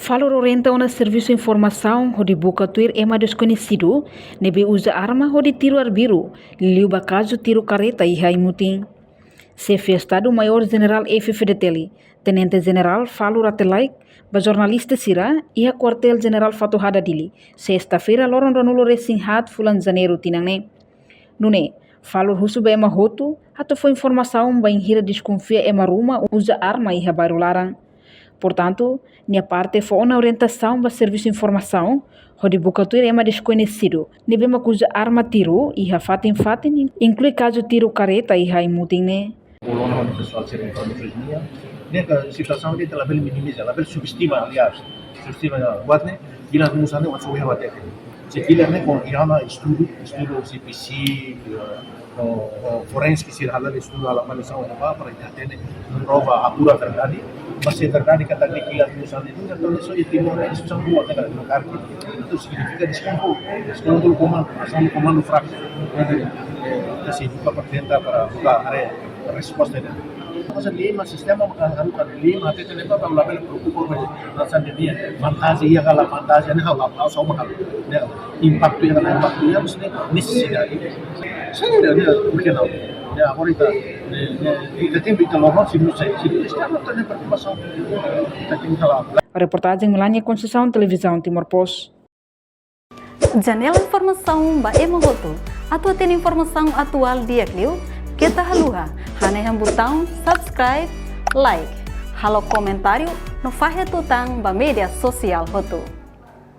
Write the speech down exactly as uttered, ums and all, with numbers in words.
Falur orienta ona servisu informasaun hodi buka tuir ema deskoñesidu ne'ebé uza arma hodi tiru arbiru, liuliu ba kazu tiru kareta iha Aimutin. Xefe Estadu Maiór Jenerál F-FDTL, Tenente Jenerál Falur Rate Laek, ba jornalista sira iha Kuartél Jenerál Fatuhada Dili, sesta-feira loron ruanulu resin haat fulan Janeiru tinan ne'e. Nune'e, Falur husu ba ema hotu atu fó informasaun bainhira deskonfia ema ruma uza arma iha bairru laran. Portantu, nia parte fó ona orientasaun ba servisu informasaun hodi buka tuir ema deskoñesidu ne'ebé mak uza arma tiru iha fatin-fatin, inklui kazu tiru kareta iha Aimutin ne'e. Kolona ona pesoál sira informasaun nian. Ne'e ka situasaun ne'e labele minimiza, labele subestima, aliás. Subestima buat ne'e, kilat nusá ne'e wan soe hatete. Se kilat ne'e ho iha ona estudu, estudu C P C, eh, ho, ho forensik sira hala'o estudu hala'o avaliasaun iha ne'ebá para ita hatene, prova, apura verdade. Mas se verdade katak ne'e kilat nusá ne'e, entaun ne'e só iha Timor ne'e situasaun rua, ne'e ka, no karki. Entaun signifika deskontrolu, deskontrolu komandu, asaun komandu fraku. Entaun, eh, ita sei buka para tenta para buka haree resposta ne'e. Mas lei mak sistema mak haruka lei mak hatete ne'e para labele preokupa ho hanesan ne'e. Vantajen iha ka la vantajen ne'e, ha'u la, ha'u só mak halo. Ne'e impaktu iha ka la impaktu iha, mas ne'e nesesidade. Sei, ne'e, ne'e, por que não? Ne'e, agora ita, ne'e, ne'e, ita tenke ita lorong, se não sei, se não está, não tem preocupação. Ita tenke halo. Reportajen Melania Conceição, Televizaun Timor Post. Janela informasaun ba ema hotu. Atu hatene informasaun atuál di'ak liu, keta haluha hanehan butaun subscribe, like, halo komentáriu no fahe tutan ba média sosiál hotu.